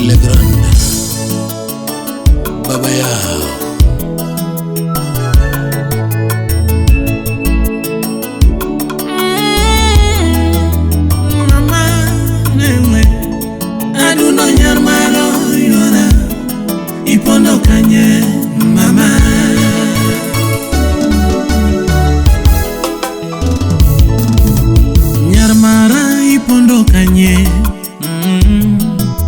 Le Grand Baba yao. Mama nene adundo nyar malo yuora ipondo kanye mama. Nyar mara ipondo kanye.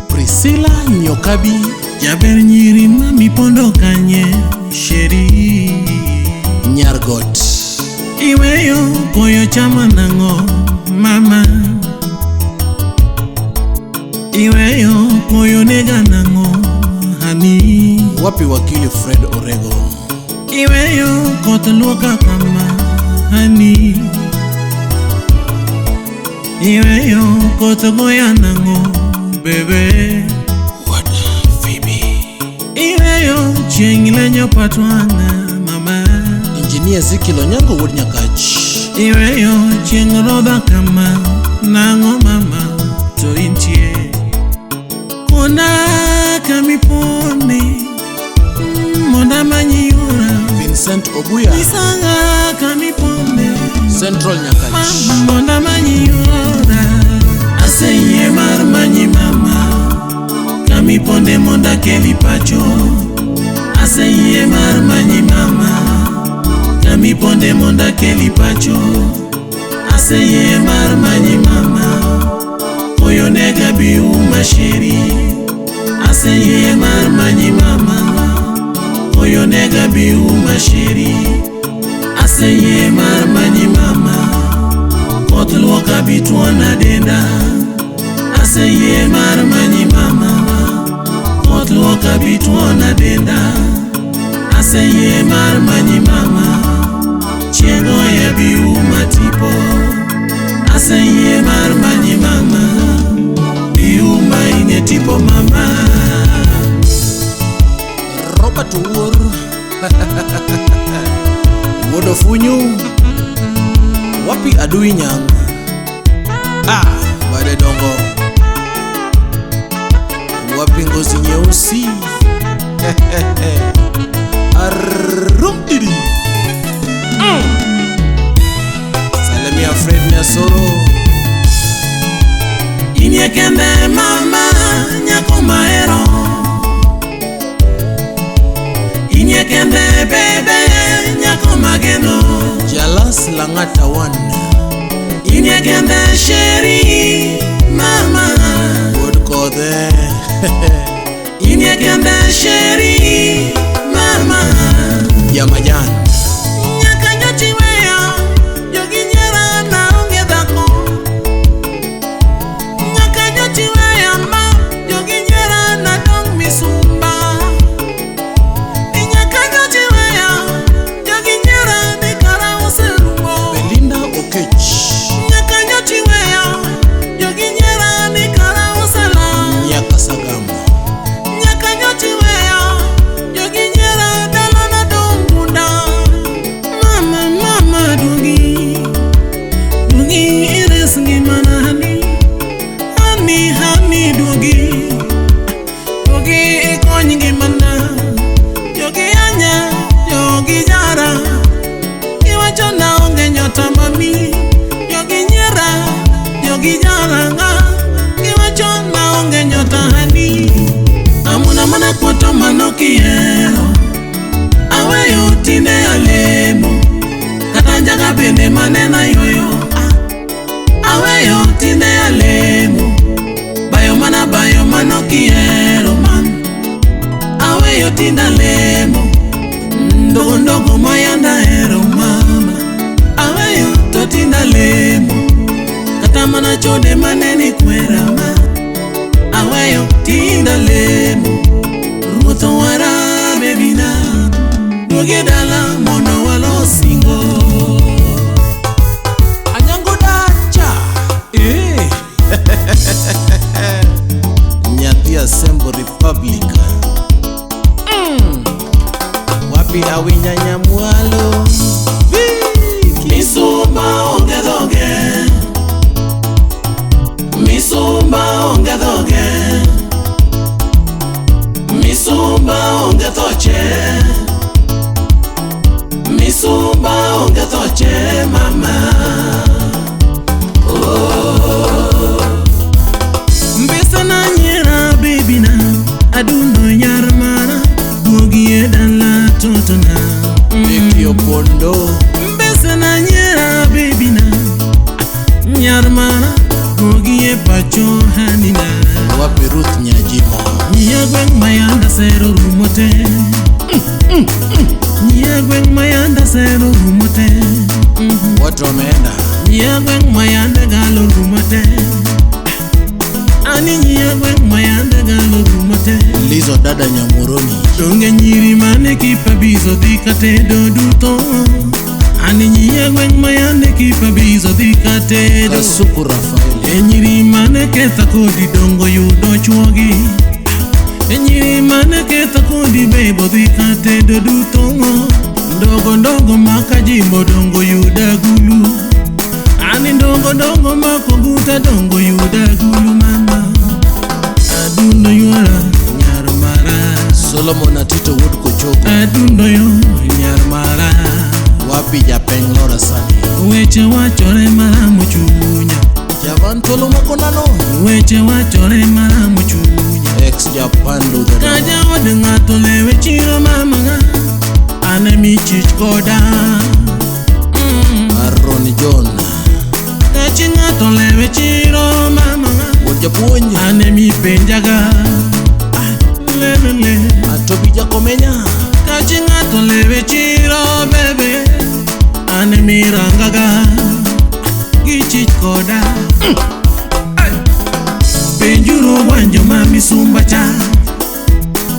Priscilla Nyokabi. Jaber nyiri mami pondo kanye sheri. Nyargot. Iweyo koyo chama nang'o mama. Iweyo koyo nega nang'o hani. Wapi wakili Fred Orego. Iweyo koth luoka kama hani. Iweyo koth goya nang'o bebe. What Phoebe. Iweyo chieng' lenyo pat wang'a mama. Engineer Ezekiel Onyango wuod Nyakach. Iweyo chieng' rodha kama nang'o mama to intie. Kona kamipone mondo amanyi yora. Vincent Obuya. Nisanga kamipone Central Nyakach. mondo amanyi yora. Aseyie mar manyi mama kamiponde mondo akeli pacho. Aseyie mar manyi mama kamiponde mondo akeli pacho. Aseyie mar manyi mama koyo nega bi uma sheri. Aseyie mar manyi mama koyo nega bi uma sheri. Aseyie mar manyi mama koth luoka bi tuona denda. Aseyie mar manyi mama koth luoka bi tuona denda. Aseyie mar manyi mama chieng' oya bi uma tipo. Aseyie mar manyi mama bi uma ine tipo mama. Robert Owuor. Wuod Ofunyu. Wapi Adui Nyang'. Ah, Bade Dongo. Wapi Ngozi Nyeusi. Arumdidi. Salamia Fred Nyasoro. Inie kende mama nyako mahero. Inie kende bebe nyako mageno. Jalas Langata 1. Inie kende sheri mama. Wuod Kodhe. Inie kende sheri mama. Jamajan. Nyaka nyochi weya jogi nyiera naonge dhako. Nyaka nyochi weya ma jogi nyiera nadong' misumba. Nyaka nyochi weya jogi nyiera ni kara oserumo. Belinda Okech. Nyaka nyochi weya jogi nyiera ni kara oselal. Nyaka Sagam. Nyaka nyochi weya jogi nyiera dalana dong' gunda. Mama mama duogi duogi ires ngimana hani. Hani hani duogi duogi ikony ngimana. Jogi anya jogi jara giwacho naonge nyota mami. Jogi nyiera jogi jara nga giwacho naonge nyota hani. Amuna mana kuoto manokihero aweyo tinde alemo kata njaga bende manena yoyo. Aweyo tinde alemo bayo mana bayo manokihero mam. Aweyo tinde alemo ndogo ndogo mayanda hero mama. Aweyo to tinde alemo kata mana chode maneni kwera ma. Aweyo tinde alemo ruoth owara bebina duogi dala mondo walos singo. Anyango Dacha. Eh. Nyathi Asembo Republic. Wapi Awinya Nyamwalo. Misumba onge dhoge. pacho hanina. Wapi Ruth Nyajimo. Nyie gweng' mayanda sero rumo te. Nyie gweng' mayanda sero rumo te. Watu wameenda. Nyie gweng' mayanda galo rumo te. Ani nyie gweng' mayanda galo rumo te. Lizo dada Nyamuroni. Donge nyiri mane kipabizo dhi katedo duto. Ani nyie gweng' mayande kipabizo dhi katedo. Kasuku Rafael. E nyiri mane ketha kodi dongo yudo chuogi. E nyiri mane ketha kodi bebo dhi katedo duto. Ndogo ndogo makajimbo dongo yuda gulu. Ani ndogo ndogo makoguta dongo yuda gulu mama. Adundo yuora nyar mara. Solomon Atito wuod Kochogo. Adundo yo nyar mara. Wapi Japeng Lora Sani. Weche wachore maramo chunya. Javan Tolo Makonano. Weche wachore maramo chunya. Ex Japan Luther. Ka jaod ng'ato lewe chiro mama. Ane michich koda. Aaron John. Kachi ng'ato lewe chiro mama. Wuod japuonj. Ane mipenjaga. Lelele. Atobi Jakomenya. Kachi ng'ato lewe chiro bebe. Ane mirangaga. Gichich koda. Penjuru gwanjo ma misumba cha.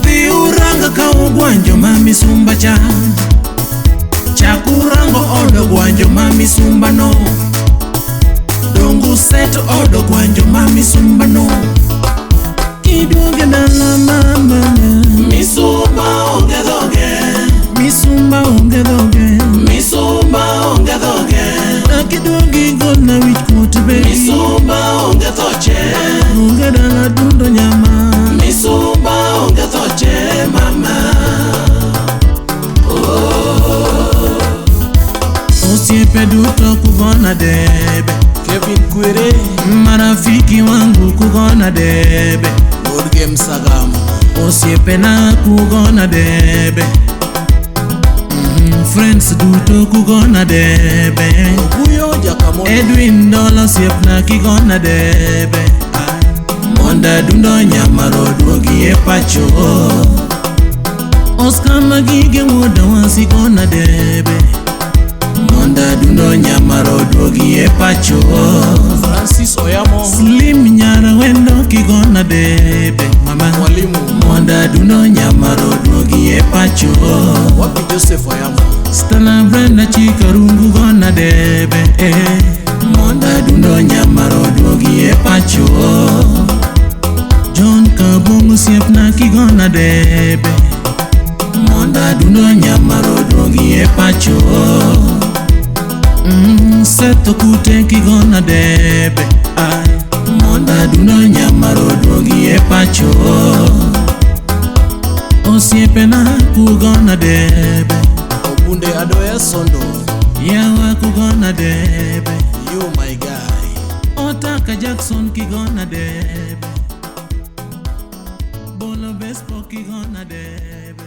Dhi uranga ka ugwanjo ma misumba cha. Chakurango odo gwanjo ma misumba no. Dongu set odo gwanjo ma misumba no. Kiduoge dala mama. Misumba onge dhoge. Misumba onge dhoge. Misumba onge dhoge. Akiduogi golna wich kuot be. Misumba onge thoche. Onge dala dundo nyama. Misumba onge thoche mama. Osiepe duto kugona debe. Kevin Kwere. Marafiki wangu kugona debe. Wuod Game Sagam. Osiepe na kugona debe. Friends duto kugona debe. Oguyo Jakamoni. Edwin Dola osiepna kigona debe. Monda dundo nyamaro duogi e pacho. Oscar Magige wuoda wasigona debe. Monda dundo nyamaro duogi e pacho. Francis Oyamo. Slim nyara wendo kigona debe mama. Mwalimu. Monda dundo nyamaro duogi e pacho. Wapi Joseph Oyamo. Stana Brenda Chikarungu gona debe eh. Monda dundo nyamaro duogi e pacho. John Kabongo osiepna kigona debe. Monda dundo nyamaro duogi e pacho. Seto kute kigona debe. Monda dundo nyamaro duogi e pacho. Osiepena kugona debe. Obunde Adoya Sondo. Yawa kugona debe. You my guy. Otaka Jackson kigona debe. Bolo Bespo kigona debe.